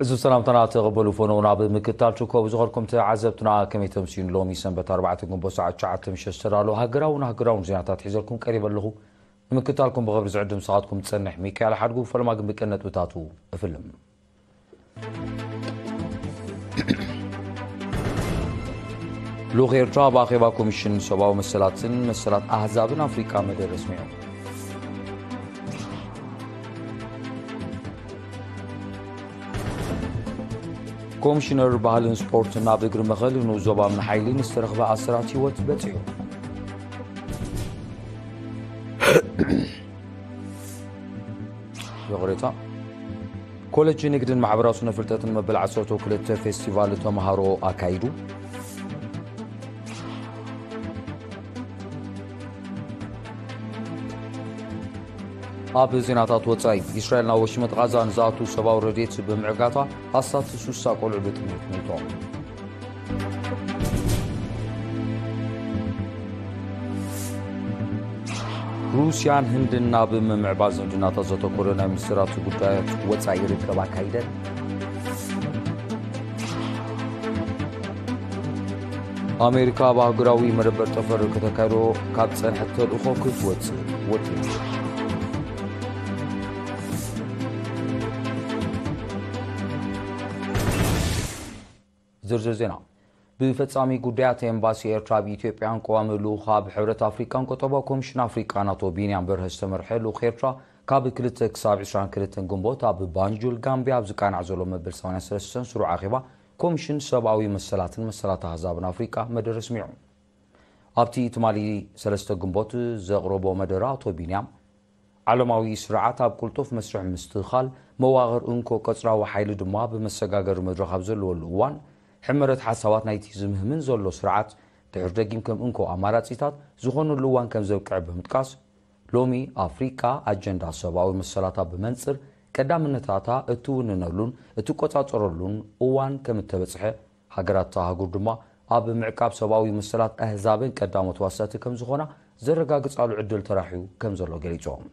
እዚ ሰላምታና ተቐበሉ። ፎኖ ናብ ምክታል ትርከቡ ዝኸድኩም ተዓዘብትና ከመይ ተምስዩን? ሎሚ ሰንበት ኣርባዕተ ግንቦት ሰዓት ትሽዓተ ምሸት ዝተዳለዉ ሃገራውን ሃገራውን ዜናታት ሒዘልኩም ቀሪበ ኣለኹ። ንምክታልኩም ብኽብሪ ዝዕድም ሰዓትኩም ዝጸንሕ ሚካኤል ሓድጉ። ፈለማ ግን ብቀን ነጥብታቱ እፍልም። ልኡኽ ኤርትራ ኣብ ኣኼባ ኮሚሽን ሰብኣዊ መሰላትን መሰላት ኣህዛብን ኣፍሪቃ መደረ ኣስሚዑ። ኮሚሽነር ባህልን ስፖርትን ኣብ እግሪ መኸል ንኡስ ዞባ እምኒ ሓይሊ ንዝተረኽበ ኣሰራት ህይወት በጺሑ። ይቕሬታ። ኮሌጅ ንግድን ማሕበራዊ ስነ ፍልጠትን መበል ዓሰርተ ክልተ ፌስቲቫል ተምሃሮ ኣካይዱ። ኣብ ዜናታት ወጻኢ፣ እስራኤል ናብ ወሽመጥ ቓዛ ንዝኣቱ ሰብኣዊ ረድኤት ብምዕጋታ ኣስታት ሱሳ ቆልዑ ብጥሜት ሞይቶም። ሩስያን ህንድን ናብ ምምዕባል ዝምድናታት ዘተኮረ ናይ ሚኒስትራት ጉዳያት ወጻኢ ርክብ ኣካይደን። ኣሜሪካ ኣብ ኣህጉራዊ መደበር ጠፈር ከተካይዶ ካብ ዝጸንሐት ተልእኾ ክትወጽእ ወጺና። ዝርዝር ዜና። ብፈጻሚ ጉዳያት ኤምባሲ ኤርትራ ኣብ ኢትዮጵያን ቀዋሚ ልኡኽ ኣብ ሕብረት ኣፍሪቃን ቁጠባዊ ኮሚሽን ኣፍሪቃን ኣቶ ቢንያም በርሀ ዝተመርሐ ልኡኽ ኤርትራ ካብ ክልተ ክሳብ ዕስራን ክልተን ግንቦት ኣብ ባንጁል ጋምቢያ ኣብ ዝቃናዕ ዘሎ መበል ሰማንያን ሰለስተን ስሩዕ ኣኼባ ኮሚሽን ሰብኣዊ መሰላትን መሰላት ኣህዛብን ኣፍሪቃ መደረ ኣስሚዑ። ኣብቲ ትማሊ ሰለስተ ግንቦት ዘቕረቦ መደረ ኣቶ ቢንያም፣ ዓለማዊ ስርዓት ኣብ ቅልጡፍ መስርሕ ምስትኽኻል፣ መዋቕር እንኮ ቀጽራዊ ሓይሊ ድማ ብመሰጋገሪ መድረኽ ኣብ ዘለወሉ እዋን፣ ሕመረት ሓሳባት ናይቲ ዝምህምን ዘሎ ስርዓት ድሕር ደጊም ከም እንኮ ኣማራጺታት ዝኾነሉ እዋን ከም ዘብቅዐ ብምጥቃስ፣ ሎሚ ኣፍሪቃ ኣጀንዳ ሰብኣዊ መሰላታ ብመንጽር ቀዳምነታታ እትውንነሉን እትቆጻጸረሉን እዋን ከም እተበጽሐ፣ ሃገራት እታ ኣህጉር ድማ ኣብ ምዕቃብ ሰብኣዊ መሰላት ኣህዛበን ቀዳሞት ዋሳቲ ከም ዝኾና ዘረጋግጻሉ ዕድል ተራሕዩ ከም ዘሎ ገሊጾም።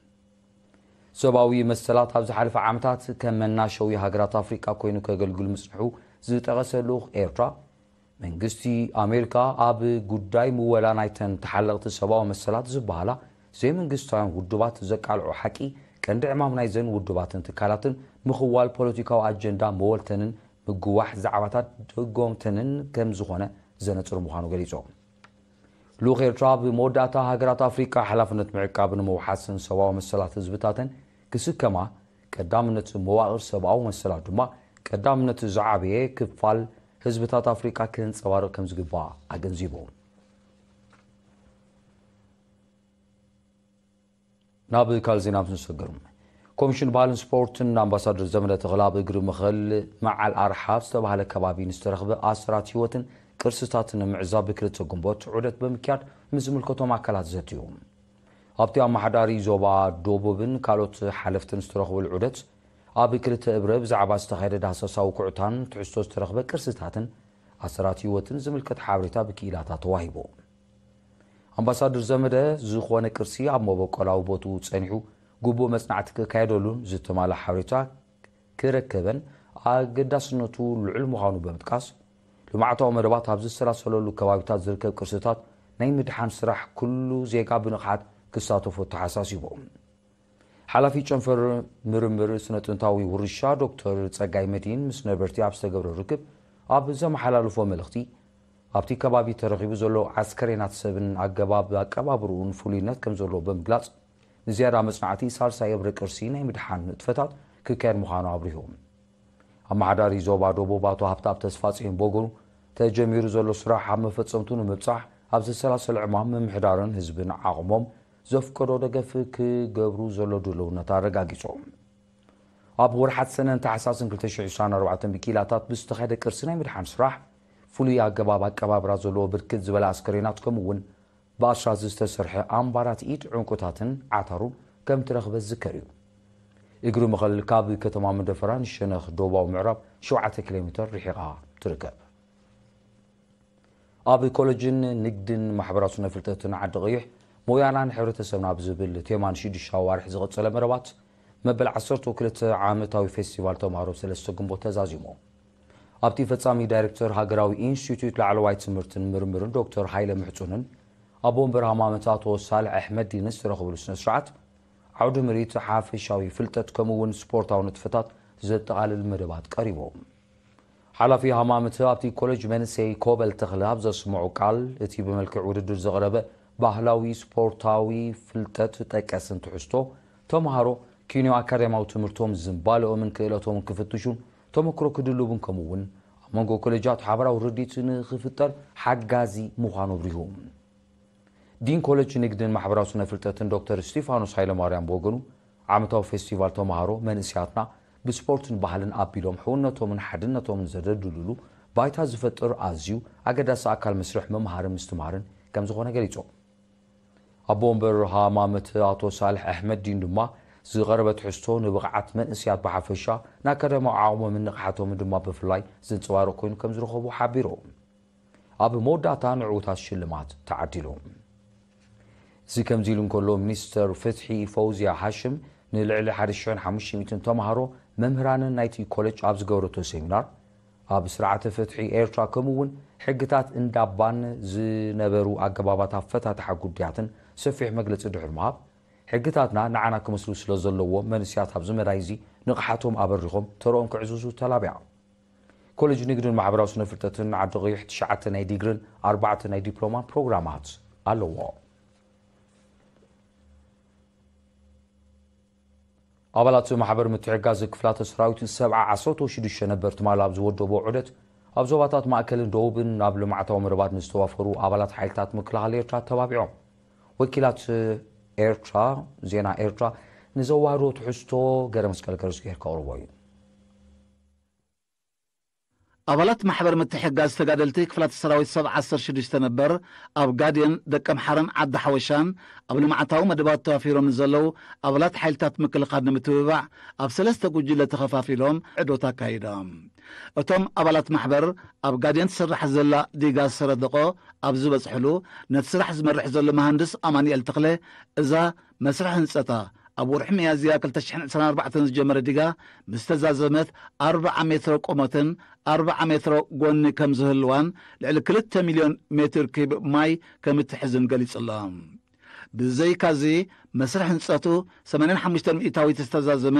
ሰብኣዊ መሰላት ኣብ ዝሓለፈ ዓመታት ከም መናሸዊ ሃገራት ኣፍሪቃ ኮይኑ ከገልግል ምጽንሑ ዝጠቐሰ ልኡኽ ኤርትራ፣ መንግስቲ ኣሜሪካ ኣብ ጉዳይ ምወላ ናይተን ተሓለቕቲ ሰብኣዊ መሰላት ዝበሃላ ዘይመንግስታውያን ውድባት ዘቃልዖ ሓቂ፣ ቀንዲ ዕማም ናይዘን ውድባትን ትካላትን ምኽዋል ፖለቲካዊ ኣጀንዳ መወልተንን ምግዋሕ ዛዕባታት ድጎምተንን ከም ዝኾነ ዘነጽር ምዃኑ ገሊጾም። ልኡኽ ኤርትራ ኣብ መወዳእታ፣ ሃገራት ኣፍሪቃ ሓላፍነት ምዕቃብን ምውሓስን ሰብኣዊ መሰላት ህዝብታተን ክስከማ፣ ቀዳምነት መዋቕር ሰብኣዊ መሰላት ድማ ቀዳምነት ዝዓበየ ክፋል ህዝብታት ኣፍሪቃ ከንጸባርቕ ከም ዝግባእ ኣገንዚቡ። ናብ ካልእ ዜና ምስ ንሰግር፣ ኮሚሽን ባህልን ስፖርትን ኣምባሳደር ዘመደ ተኽለ ኣብ እግሪ መኸል መዓል ኣርሓ ዝተባህለ ከባቢ ንዝተረኽበ ኣሰራት ህይወትን ቅርስታትን ንምዕዛብ ብክልተ ግንቦት ዑደት ብምክያድ ምስ ዝምልከቶም ኣካላት ዘትዩ። ኣብቲ ኣመሓዳሪ ዞባ ደቡብን ካልኦት ሓለፍትን ዝተረኽቡሉ ዑደት፣ ኣብ ክልተ እብረ ብዛዕባ ዝተኻየደ ዳህሳሳዊ ኩዕታን ትሕዝቶ ዝተረኽበ ቅርስታትን ኣሰራት ህይወትን ዝምልከት ሓበሬታ ብክኢላታት ተዋሂቡ። ኣምባሳደር ዘመደ፣ ዝኾነ ቅርሲ ኣብ መበቆላዊ ቦትኡ ጸኒሑ ግቡእ መጽናዕቲ ክካየደሉን ዝተማልኣ ሓበሬታ ክረከበን ኣገዳስነቱ ልዑል ምዃኑ ብምጥቃስ፣ ልምዓታዊ መደባት ኣብ ዝሰላሰለሉ ከባቢታት ዝርከብ ቅርስታት ናይ ምድሓን ስራሕ ኩሉ ዜጋ ብንቕሓት ክሳተፎ ተሓሳሲቡ። ሓላፊ ጨንፈር ምርምር ስነ ጥንታዊ ውርሻ ዶክተር ጸጋይ መድህን ምስ ነበርቲ ኣብ ዝተገብረ ርክብ ኣብ ዘመሓላለፎ መልእኽቲ፣ ኣብቲ ከባቢ ተረኺቡ ዘሎ ኣስከሬናት ሰብን ኣገባብ ኣቀባብርኡን ፍሉይነት ከም ዘለዎ ብምግላጽ፣ ንዝያዳ መጽናዕቲ ሳልሳይ እብረ ቅርሲ ናይ ምድሓን ንጥፈታት ክካየድ ምዃኑ ኣብሪሁ። ኣመሓዳሪ ዞባ ደቡብ ኣቶ ሃብታብ ተስፋጽዮን ብወገኑ፣ ተጀሚሩ ዘሎ ስራሕ ኣብ መፈጸምቱ ንምብጻሕ ኣብ ዝሰላሰል ዕማም ምምሕዳርን ህዝብን ዓቕሞም ዘፍቀዶ ደገፍ ክገብሩ ዘሎ ድልውነት ኣረጋጊጾም። ኣብ ወርሓት ሰነን ታሕሳስን ክልተ ሽሕን ዕስራን ኣርባዕተን ብኪላታት ብዝተኻየደ ቅርሲ ናይ ምድሓን ስራሕ፣ ፍሉይ ኣገባብ ኣቀባብራ ዘለዎ ብርክት ዝበለ ኣስከሬናት ከምኡ እውን ብኣስራዚ ዝተሰርሐ ኣምባራት ኢድ፣ ዕንቁታትን ዓታሩን ከም ትረኽበ ዝዝከር እዩ። እግሪ መኸል ካብ ከተማ መንደፈራ ንሸነኽ ደቡባዊ ምዕራብ ሸውዓተ ኪሎ ሜተር ርሒቓ ትርከብ። ኣብ ኮሌጅን ንግድን ማሕበራዊ ስነ ፍልጠትን ዓዲ ቀይሕ፣ ሞያና ንሕብረተሰብና ብዝብል ቴማ ንሽዱሽተ ኣዋርሕ ዝቐጸለ መረባት መበል ዓሰርተ ክልተ ዓመታዊ ፌስቲቫል ተምሃሮ ሰለስተ ግንቦት ተዛዚሙ። ኣብቲ ፈጻሚ ዳይሬክተር ሃገራዊ ኢንስቲትዩት ላዕለዋይ ትምህርትን ምርምርን ዶክተር ሃይለ ምሕጹንን ኣቦ ወንበር ሃማመት ኣቶ ሳልሕ ኣሕመዲን ዝተረኸብሉ ስነ ስርዓት፣ ዓውዲ ምርኢት ሓፈሻዊ ፍልጠት ከምኡ እውን ስፖርታዊ ንጥፈታት ዘጠቓልል መደባት ቀሪቡ። ሓላፊ ሃማመት ኣብቲ ኮሌጅ መንእሰይ ኮበል ተኽለ ኣብ ዘስምዑ ቃል፣ እቲ ብመልክዕ ውድድር ዝቐረበ ባህላዊ ስፖርታዊ ፍልጠት ጠቀስን ትሕዝቶ፣ ተምሃሮ ኪንዮ ኣካዳሚያዊ ትምህርቶም ዝንባልኦምን ክእለቶምን ክፍትሹን ተመክሮ ክድልቡን ከምኡ እውን ኣብ መንጎ ኮሌጃት ሓበራዊ ርዲት ንክፍጠር ሓጋዚ ምዃኑ ኣብሪሁ። ዲን ኮሌጅ ንግድን ማሕበራዊ ስነ ፍልጠትን ዶክተር እስቲፋኖስ ሃይለማርያም ብወገኑ፣ ዓመታዊ ፌስቲቫል ተምሃሮ መንእሰያትና ብስፖርትን ባህልን ኣቢሎም ሕውነቶምን ሓድነቶምን ዘደልድሉሉ ባይታ ዝፈጥር ኣዝዩ ኣገዳሲ ኣካል መስርሕ ምምሃርን ምስትምሃርን ከም ዝኾነ ገሊጾም። ኣቦ ወንበር ሃማመት ኣቶ ሳልሕ ኣሕመድ ዲን ድማ፣ ዝቐረበ ትሕዝቶ ንብቕዓት መንእሰያት ብሓፈሻ፣ ንኣካዳሚያዊ ዓቕሞምን ንቕሓቶምን ድማ ብፍላይ ዘንጸባርቕ ኮይኑ ከም ዝረኸቦ ሓቢሩ። ኣብ መወዳእታ ንዕውታት ሽልማት ተዓዲሉ። እዚ ከምዚ ኢሉ እንከሎ፣ ሚኒስተር ፍትሒ ፈውዝያ ሃሽም ንልዕሊ ሓደ ሽሕን ሓሙሽተ ሚእትን ተምሃሮ መምህራንን ናይቲ ኮሌጅ ኣብ ዝገበረቶ ሴሚናር፣ ኣብ ስርዓተ ፍትሒ ኤርትራ ከምኡ እውን ሕግታት እንዳባን ዝነበሩ ኣገባባት ኣፈታትሓ ጉዳያትን ሰፊሕ መግለጺ ድሕሪ ምሃብ፣ ሕግታትና ንዓና ክመስሉ ስለ ዘለዎ መንእሰያት ኣብዚ መዳይ እዚ ንቕሓቶም ኣበሪኾም ተረኦም ክዕዝዙ ተላቢዓ። ኮሌጅ ንግድን ማሕበራዊ ስነ ፍልጠትን ዓዲ ቐይሕ ትሽዓተ ናይ ዲግርን ኣርባዕተ ናይ ዲፕሎማን ፕሮግራማት ኣለዎ። ኣባላት ማሕበር ምትሕጋዝ ክፍላተ ሰራዊት ሰብዓ ዓሰርተ ሽዱሽተ ነበር ትማል ኣብ ዝወደቦ ዑደት፣ ኣብ ዞባታት ማእከልን ደቡብን ናብ ልምዓታዊ መደባት ንዝተዋፈሩ ኣባላት ሓይልታት ምክልኻል ኤርትራ ተባቢዖም። ወኪላት ኤርትራ፣ ዜና ኤርትራ፣ ንዘዋህዶ ትሕዝቶ ገረ መስቀል ገረዝጊሄር ከቕርቦ እዩ። ኣባላት ማሕበር ምትሕጋዝ ተጋደልቲ ክፍላተ ሰራዊት ሰብ ዓሰርተ ሽዱሽተ ነበር ኣብ ጋድየን፣ ደቀምሓረን ዓዲ ሓወሻን ኣብ ልምዓታዊ መደባት ተዋፊሮም ንዘለዉ ኣባላት ሓይልታት ምክልኻል ንምትብባዕ ኣብ ሰለስተ ጉጅለ ተኸፋፊሎም ዕዶት ኣካይዶም። እቶም ኣባላት ማሕበር ኣብ ጋድየን ትስራሕ ዘላ ዲጋ ሰረደቆ ኣብ ዝበጽሕሉ፣ ነቲ ስራሕ ዝመርሕ ዘሎ መሃንድስ ኣማኑኤል ተኽለ፣ እዛ መስርሕ ህንጸታ ኣብ ወርሒ ሚያዝያ ክልተ ሽሕን ዕስራን ኣርባዕተን ዝጀመረ ዲጋ ምስ ተዛዘመት ኣርብዓ ሜትሮ ቁመትን ኣርብዓ ሜትሮ ጎኒ ከም ዝህልዋን ልዕሊ ክልተ ሚልዮን ሜትር ኪብ ማይ ከም እትሕዝን ገሊጹ ኣሎ። ብዘይካዚ መስርሕ ህንጸቱ ሰማንያን ሓሙሽተን ሚእታዊት ዝተዛዘመ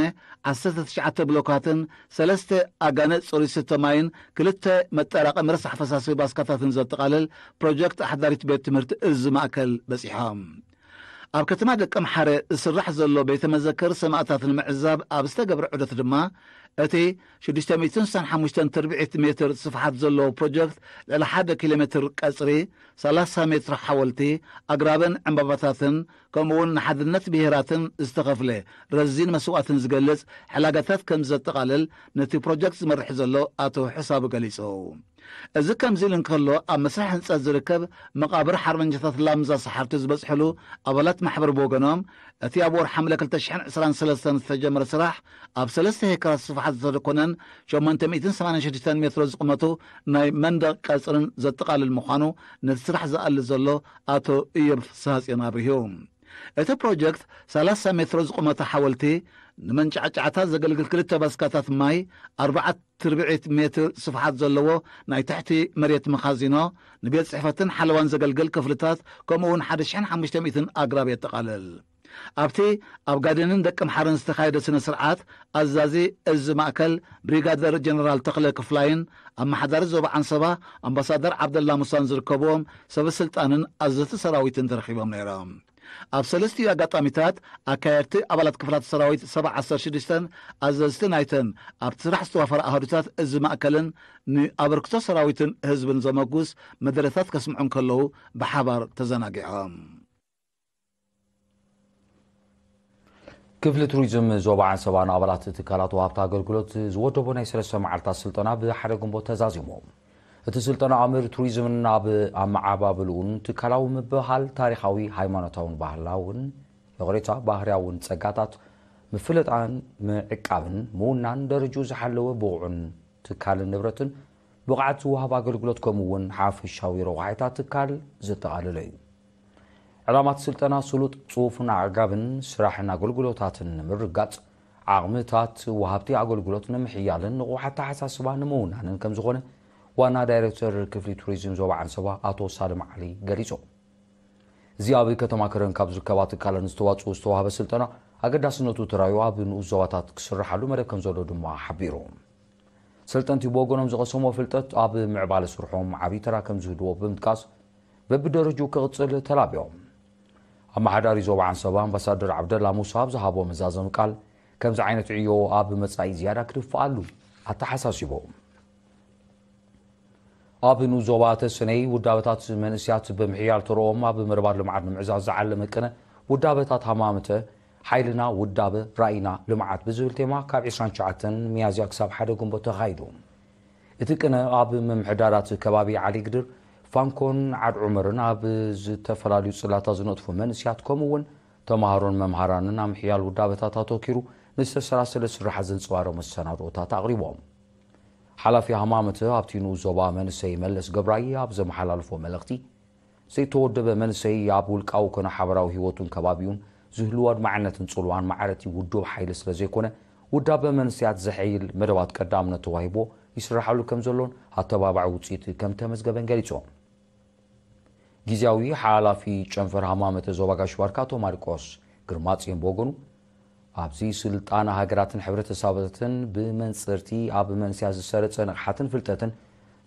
ዓሰርተ ትሽዓተ ብሎካትን ሰለስተ ኣጋነ ጽሩይ ስተ ማይን ክልተ መጠራቐሚ ረሳሕ ፈሳሲ ባስካታትን ዘጠቓልል ፕሮጀክት ኣሕዳሪት ቤት ትምህርቲ እዚ ማእከል በጺሖም። ኣብ ከተማ ደቀምሓረ ዝስራሕ ዘሎ ቤተ መዘክር ሰማእታት ንምዕዛብ ኣብ ዝተገብረ ዑደት ድማ፣ እቲ ሽዱሽተ ሚእትን ስሳን ሓሙሽተን ትርብዒት ሜትር ስፍሓት ዘለዎ ፕሮጀክት ልዕሊ ሓደ ኪሎ ሜትር ቀጽሪ፣ ሰላሳ ሜትር ሓወልቲ፣ ኣግራብን ዕምባባታትን፣ ከምኡ'ውን ንሓድነት ብሄራትን ዝተኸፍለ ረዚን መስዋእትን ዝገልጽ ሕላጋታት ከም ዘጠቓልል ነቲ ፕሮጀክት ዝመርሕ ዘሎ ኣቶ ሕሳቡ ገሊጹ። እዚ ከምዚ ኢሉ እንከሎ፣ ኣብ መስርሕ ህንጸት ዝርከብ መቓብር ሓርበኛታት ላምዛ ሰሓርቲ ዝበጽሕሉ ኣባላት ማሕበር ብወገኖም፣ እቲ ኣብ ወርሒ ሓምለ ክልተ ሽሕን ዕስራን ሰለስተን ዝተጀመረ ስራሕ፣ ኣብ ሰለስተ ሄክታር ስፍሓት ዝተደኮነን ሸሞንተ ሚእትን ሰማንያን ሽዱሽተን ሜትሮ ዝቕመቱ ናይ መንደቕ ቀጽርን ዘጠቓልል ምዃኑ ነቲ ስራሕ ዝኣሊ ዘሎ ኣቶ እዮብ ፍስሃጽዮን ኣብሪሁ። እቲ ፕሮጀክት ሰላሳ ሜትሮ ዝቑመተ ሓወልቲ፣ ንመንጫዕጫዕታ ዘገልግል ክልተ ባስካታት ማይ፣ ኣርባዓ ትርብዒት ሜትር ስፍሓት ዘለዎ ናይ ትሕቲ መሬት መኻዚኖ፣ ንቤት ጽሕፈትን ሓለዋን ዘገልግል ክፍልታት፣ ከምኡ'ውን ሓደ ሽሕን ሓሙሽተ ሚእትን ኣግራብ የጠቓልል። ኣብቲ ኣብ ጋደንን ደቀምሓረን ዝተኻየደ ስነ ስርዓት፣ ኣዛዚ እዚ ማእከል ብሪጋደር ጀነራል ተኽለ ክፍላይን ኣመሓዳሪ ዞባ ዓንሰባ ኣምባሳደር ዓብደላ ሙሳን ዝርከብዎም ሰበ ስልጣንን ኣዘዝቲ ሰራዊትን ተረኺቦም ነይሮም። ኣብ ሰለስቲኡ ኣጋጣሚታት፣ ኣካየድቲ ኣባላት ክፍላት ሰራዊት ሰባ ዓሰርተ ሽዱሽተን ኣዘዝቲ ናይተን ኣብቲ ስራሕ ዝተዋፈራ ኣሃዱታት እዚ ማእከልን ንኣበርክቶ ሰራዊትን ህዝብን ዘመጉስ መደረታት ከስምዑ እንከለዉ ብሓባር ተዘናጊዖም። ክፍሊ ቱሪዝም ዞባ ዓንሰባ ንኣባላት ትካላት ወሃብቲ ኣገልግሎት ዝወደቦ ናይ ሰለስተ መዓልታት ስልጠና ብሓደ ግንቦት ተዛዚሙ። እቲ ስልጠና ኣምር ቱሪዝምን ኣብ ኣመዓባብልኡን ትካላዊ ምብህሃል ታሪኻዊ፣ ሃይማኖታውን ባህላውን፣ ይቕሬታ፣ ባህርያውን ጸጋታት ምፍልጣን ምዕቃብን ምውናን ደረጃኡ ዝሓለወ ብቑዕን ትካልን ንብረትን ብቕዓት ዝወሃብ ኣገልግሎት ከምኡ እውን ሓፈሻዊ ረቑሓታት ትካል ዘጠቓለለ እዩ። ዕላማ እቲ ስልጠና ስሉጥ፣ ጽፉፍን ኣዕጋብን ስራሕን ኣገልግሎታትን ንምርጋጽ፣ ዓቕምታት ወሃብቲ ኣገልግሎት ንምሕያልን ንቑሕ ኣተሓሳስባ ንምውናንን ከም ዝኾነ ዋና ዳይሬክተር ክፍሊ ቱሪዝም ዞባ ዓንሰባ ኣቶ ሳልም ዓሊ ገሊጾም። እዚ ኣብ ከተማ ከረን ካብ ዝርከባ ትካላት ዝተዋጽኡ ዝተዋህበ ስልጠና ኣገዳስነቱ ተራእዩ ኣብ ንኡስ ዞባታት ክስርሓሉ መደብ ከም ዘሎ ድማ ሓቢሩ። ሰልጠንቲ ብወገኖም ዝቐሰሞ ፍልጠት ኣብ ምዕባለ ስርሖም ዓብዪ ተራ ከም ዝህልዎ ብምጥቃስ በብደረጅኡ ክቕጽል ተላቢዮም። ኣመሓዳሪ ዞባ ዓንሰባ ኣምባሳደር ዓብደላ ሙሳ ኣብ ዝሃቦ መዛዘሚ ቃል ከምዚ ዓይነት ዕዮ ኣብ መጻኢ ዝያዳ ክድፍኣሉ ኣተሓሳሲቦም። ኣብ ንኡስ ዞባ ተሰነይ ውዳበታት መንእስያት ብምሕያል ተረኦም ኣብ መርባት ልምዓት ንምዕዛዝ ዝዓለመ ቅነ ውዳበታት ሃማመተ ሓይልና ውዳበ ራእይና ልምዓት ብዝብል ቴማ ካብ ዕስራን ትሽዓተን ሚያዝያ ክሳብ ሓደ ግንቦት ተኻይዱ። እቲ ቅነ ኣብ ምምሕዳራት ከባቢ ዓሊግድር፣ ፋንኮን ዓድ ዑመርን ኣብ ዝተፈላለዩ ጽላታት ዝነጥፉ መንእስያት ከምኡ እውን ተምሃሮን መምሃራንን ኣብ ምሕያል ውዳበታት ኣተኪሩ ንዝተሰላሰለ ስራሓት ዘንጸባርቕ መሰናድኦታት ኣቕሪቦም። ሓላፊ ሃማመተ ኣብቲ ንኡስ ዞባ መንእሰይ መለስ ገብራይ ኣብ ዘመሓላልፎ መልእኽቲ፣ ዘይተወደበ መንእሰይ ኣብ ውልቃዊ ኮነ ሓበራዊ ህይወቱን ከባቢኡን ዝህልዎ ኣድማዕነትን ጽልዋን ማዕረቲ ውዱብ ሓይሊ ስለ ዘይኮነ፣ ውዳበ መንእሰያት ዘሐይል መደባት ቀዳምነት ተዋሂቦ ይስራሓሉ ከም ዘሎን ኣተባባዒ ውጽኢት ከም ተመዝገበን ገሊጾም። ግዝያዊ ሓላፊ ጨንፈር ሃማመተ ዞባ ጋሽ ባርካ ኣቶ ማርቆስ ግርማጽዮን ብወገኑ፣ ኣብዚ ስልጣነ ሃገራትን ሕብረተሰባትን ብመንጽርቲ ኣብ መንስያት ዝሰረጸ ንቕሓትን ፍልጠትን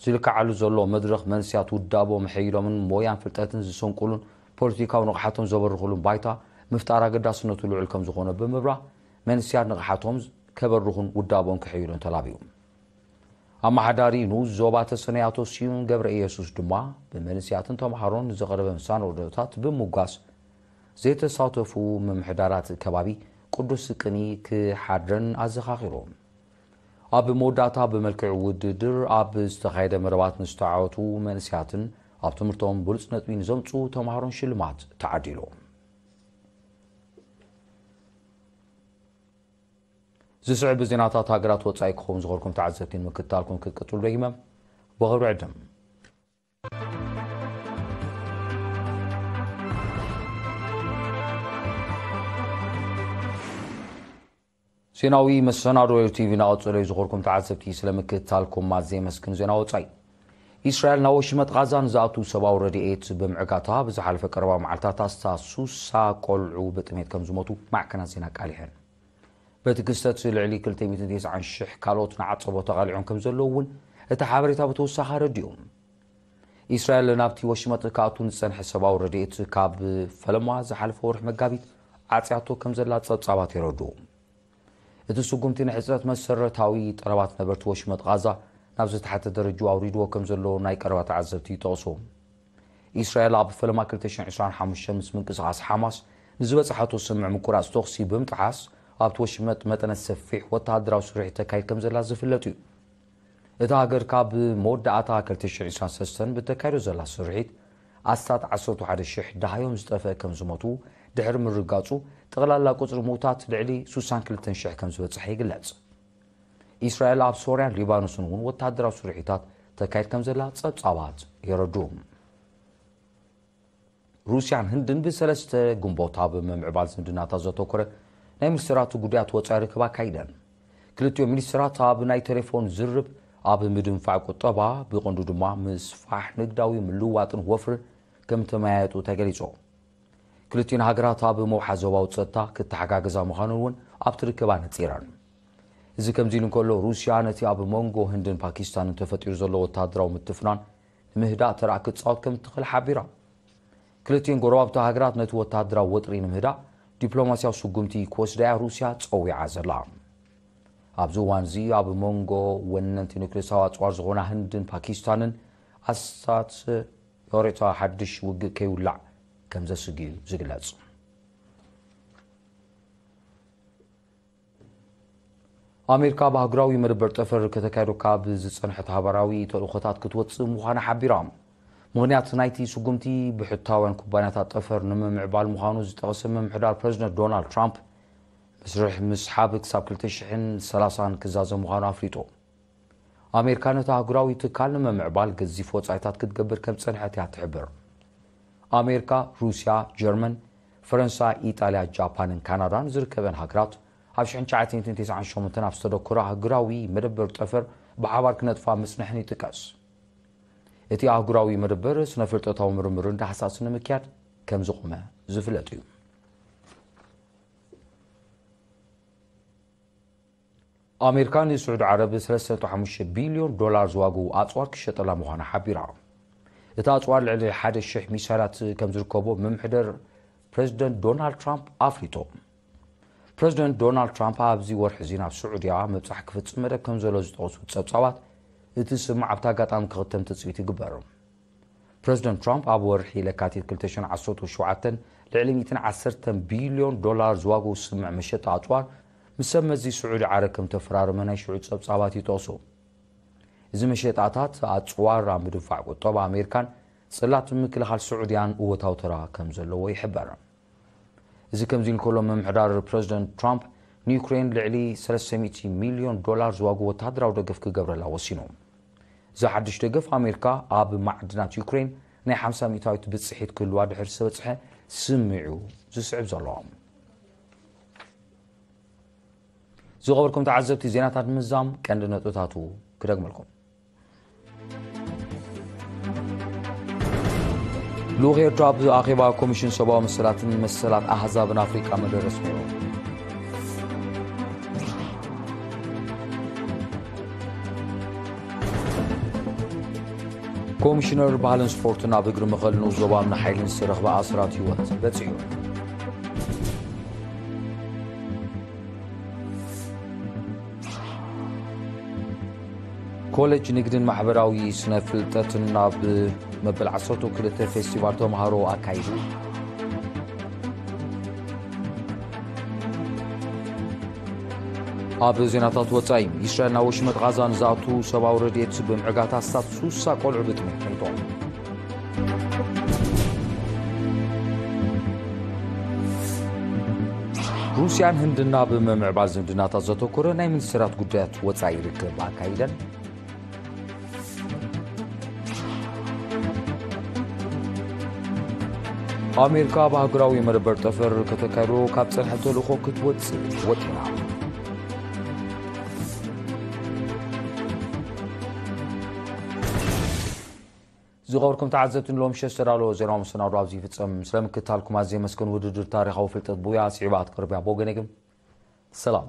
ዝልክዓሉ ዘሎ መድረኽ መንስያት ውዳቦ መሐይሎምን ሞያን ፍልጠትን ዝሰንቁሉን ፖለቲካዊ ንቕሓቶም ዘበርኹሉን ባይታ ምፍጣር ኣገዳስነቱ ልዑል ከም ዝኾነ ብምብራህ መንስያት ንቕሓቶም ከበርኹን ውዳቦም ክሕይሉን ተላብዩ። ኣመሓዳሪ ንኡስ ዞባ ተሰነይ ኣቶ ስዩም ገብረ ኢየሱስ ድማ ብመንስያትን ተምሃሮን ዝቐረበ መሰናዶታት ብምጓስ ዘይተሳተፉ ምምሕዳራት ከባቢ ቅዱስ ቅኒ ክሓድረን ኣዘኻኺሮም። ኣብ መወዳእታ ብመልክዕ ውድድር ኣብ ዝተኻየደ መደባት ንዝተዓወቱ መንስያትን ኣብ ትምህርቶም ብሉጽ ነጥቢ ንዘምጽኡ ተምሃሮን ሽልማት ተዓዲሉ። ዝስዕብ ዜናታት ሃገራት ወጻኢ ክኸውን ዝኸርኩም ተዓዘብቲ ንምክትታልኩም ክትቅጽሉ ደጊመ ብኽብሪ ዕድም። ዜናዊ መሰናዶ ኤር ቲቪ እናቐጸለ እዩ። ዝኸርኩም ተዓዘብቲ ስለ ምክትታልኩም ኣዝየ የመስግን። ዜና ወጻኢ። ኢስራኤል ናብ ወሽመጥ ቓዛ ንዝኣትዉ ሰብኣዊ ረድኤት ብምዕጋታ ብዝሓለፈ ቀረባ መዓልታት ኣስታት ሱሳ ቆልዑ ብጥሜት ከም ዝሞቱ ማዕከናት ዜና ኣቃሊሐን። በቲ ክስተት ልዕሊ ክልተ ሚእትን ተስዓን ሽሕ ካልኦት ንዓጸቦ ተቓሊዖም ከም ዘለዉ እውን እቲ ሓበሬታ ብተወሳኺ ኣረዲኡ። ኢስራኤል ናብቲ ወሽመጥ ክኣቱ ንዝጸንሐ ሰብኣዊ ረድኤት ካብ ፈለማ ዝሓለፈ ወርሒ መጋቢት ዓጽያቶ ከም ዘላ ጸብጻባት የረድኡ። እቲ ስጉምቲ ንሕጽረት መሰረታዊ ጠለባት ነበርቲ ወሽመጥ ቓዛ ናብ ዝተሓተ ደረጃ ኣውሪድዎ ከም ዘሎ ናይ ቀረባ ተዓዘብቲ ይጠቕሱ። ኢስራኤል ኣብ ፈለማ ክልተ ሽሕን ዕስራን ሓሙሽተን ምስ ምንቅስቓስ ሓማስ ንዝበጽሓቶ ስምምዕ ምቁራጽ ተኹሲ ብምጥሓስ ኣብቲ ወሽመጥ መጠነ ሰፊሕ ወተሃደራዊ ስርሒት ተካይድ ከም ዘላ ዝፍለጥ እዩ። እታ ሃገር ካብ መወዳእታ ክልተ ሽሕን ዕስራን ሰለስተን ብተካይዶ ዘላ ስርሒት ኣስታት ዓሰርተ ሓደ ሽሕ ደሃዮም ዝጠፍአ ከም ዝሞቱ ድሕሪ ምርጋጹ፣ ጠቕላላ ቁጽሪ ምዉታት ልዕሊ ሱሳን ክልተን ሽሕ ከም ዝበጽሐ ይግለጽ። ኢስራኤል ኣብ ሶርያን ሊባኖስን እውን ወተሃደራዊ ስርሒታት ተካይድ ከም ዘላ ጸብጻባት የረድኡ። ሩስያን ህንድን ብሰለስተ ግንቦት ኣብ ምምዕባል ዝምድናታት ዘተኮረ ናይ ሚኒስትራት ጉዳያት ወጻኢ ርክብ ኣካይደን። ክልቲኦም ሚኒስትራት ኣብ ናይ ቴሌፎን ዝርብ ኣብ ምድንፋዕ ቁጠባ፣ ብቐንዱ ድማ ምስፋሕ ንግዳዊ ምልውዋጥን ወፍርን ከም ተመያየጡ ተገሊጹ። ክልቲኦን ሃገራት ኣብ መውሓ ዞባዊ ጸጥታ ክተሓጋገዛ ምዃነን እውን ኣብቲ ርክብ ኣነጺረን። እዚ ከምዚ ኢሉ እንከሎ፣ ሩስያ ነቲ ኣብ መንጎ ህንድን ፓኪስታንን ተፈጢሩ ዘሎ ወተሃደራዊ ምትፍናን ንምህዳእ ተራኣ ክትጻወት ከም እትኽእል ሓቢራ። ክልቲኦን ጎረባብቲ ሃገራት ነቲ ወተሃደራዊ ወጥሪ ንምህዳእ ዲፕሎማስያዊ ስጉምቲ ክወስዳ እያ ሩስያ ጸዊዓ ዘላ። ኣብዚ እዋን እዚ ኣብ መንጎ ወነንቲ ኑክሌሳዊ ኣጽዋር ዝኾና ህንድን ፓኪስታንን ኣስታት ዮሬታ ሓድሽ ውግእ ከይውላዕ ከም ዘስግዩ ዝግለጽ። ኣሜሪካ ብኣህጉራዊ መደበር ጠፈር ከተካይዶ ካብ ዝጸንሐት ሃባራዊ ተልእኾታት ክትወጽእ ምዃና ሓቢራ። ምኽንያት ናይቲ ስጉምቲ ብሕታውያን ኩባንያታት ጠፈር ንምምዕባል ምዃኑ ዝጠቐሰ ምምሕዳር ፕረዚደንት ዶናልድ ትራምፕ፣ መስርሕ ምስሓብ ክሳብ ክልተ ሽሕን ሰላሳን ክዛዘም ምዃኑ ኣፍሊጡ። ኣሜሪካ ነቲ ኣህጉራዊ ትካል ንምምዕባል ገዚፍ ወጻኢታት ክትገብር ከም ዝጸንሐት እያ ትሕብር። ኣሜሪካ፣ ሩስያ፣ ጀርመን፣ ፈረንሳ፣ ኢጣልያ፣ ጃፓንን ካናዳን ዝርከበን ሃገራት ኣብ ሽሕን ትሽዓተ ሚእትን ተስዓን ሸሞንተን ኣብ ዝተደኮረ ኣህጉራዊ መደበር ጠፈር ብሓባር ክነጥፋ ምጽንሕን ይጥቀስ። እቲ ኣህጉራዊ መደበር ስነ-ፍልጠታዊ ምርምርን ዳህሳስን ንምክያድ ከም ዝቖመ ዝፍለጥ እዩ። ኣሜሪካ ንስዑዲ ዓረብ ሰለስተ ነጥቢ ሓሙሽተ ቢልዮን ዶላር ዝዋግኡ ኣጽዋር ክሸጠላ ምዃና ሓቢራ። እቲ ኣጽዋር ልዕሊ ሓደ ሽሕ ሚሳይላት ከም ዝርከቦ ምምሕደር ፕረዚደንት ዶናልድ ትራምፕ ኣፍሊጡ። ፕረዚደንት ዶናልድ ትራምፕ ኣብዚ ወርሒ እዚ ናብ ስዑድያ ምብጻሕ ክፍጽም መደብ ከም ዘሎ ዝጠቕሱ ጸብጻባት፣ እቲ ስምምዕ ኣብቲ ኣጋጣሚ ክኽተም ትጽቢት ይግበር። ፕረዚደንት ትራምፕ ኣብ ወርሒ ለካቲት ክልተ ሽሕን ዓሰርተ ሸውዓተን ልዕሊ ሚእትን ዓሰርተን ቢልዮን ዶላር ዝዋግኡ ስምምዕ መሸጣ ኣጽዋር ምስ ሰብ መዚ ስዑዲ ዓረብ ከም ተፈራረመ ናይ ሽዑ ጸብጻባት ይጠቕሱ። እዚ መሸጣታት ኣጽዋር ኣብ ምድንፋዕ ቁጠባ ኣሜሪካን ጽላት ምክልኻል ስዑድያን እወታዊ ተራ ከም ዘለዎ ይሕበር። እዚ ከምዚ ኢሉ ከሎ፣ ምምሕዳር ፕረዚደንት ትራምፕ ንዩክሬን ልዕሊ ሰለስተ ሚእቲ ሚልዮን ዶላር ዝዋግኡ ወተሃደራዊ ደገፍ ክገብረላ ወሲኑ። እዚ ሓድሽ ደገፍ ኣሜሪካ ኣብ ማዕድናት ዩክሬን ናይ ሓምሳ ሚእታዊት ብጽሒት ክህልዋ ድሕሪ ዝተበጽሐ ስምምዕ እዩ ዝስዕብ ዘሎ። ዝኸበርኩም ተዓዘብቲ፣ ዜናታት ምዛም ቀንዲ ነጥብታቱ ክደግመልኩም። ልኡኽ ኤርትራ ኣብ ኣኼባ ኮሚሽን ሰብኣዊ መሰላትን መሰላት ኣህዛብን ኣፍሪቃ መደረ ኣስሚዑ። ኮሚሽነር ባህልን ስፖርትን ኣብ እግሪ መኸል ንኡስ ዞባ እምኒ ሓይልን ዝተረኽበ ኣስራት ህይወት በጺሑ። ኮሌጅ ንግድን ማሕበራዊ ስነ ፍልጠትን ኣብ መበል ዓሰርተ ክልተ ፌስቲቫል ተምሃሮ ኣካይዱ። ኣብ ዜናታት ወጻኢ፣ እስራኤል ናብ ወሽመጥ ቓዛ ንዝኣቱ ሰብኣዊ ረድኤት ብምዕጋታ ኣስታት ሱሳ ቆልዑ ብጥሜት ሞይቶም። ሩስያን ህንድን ኣብ ምምዕባል ዝምድናታት ዘተኮረ ናይ ሚኒስትራት ጉዳያት ወጻኢ ርክብ ኣካይደን። ኣሜሪካ ኣብ ኣህጉራዊ መደበር ጠፈር ከተካይዶ ካብ ጸንሐ ተልእኾ ክትወጽእ ወጢና። ዝኸበርኩም ተዓዘብቲ፣ ንሎሚ ሸሽ ዝተዳለወ ዜናዊ መሰናዶ ኣብዚ ይፍጸም። ስለ ምክትታልኩም ኣዝየ የመስግን። ውድድር ታሪኻዊ ፍልጠት ብውያ ስዒባ ክትቀርብ እያ። ብወገነይ ግን ሰላም።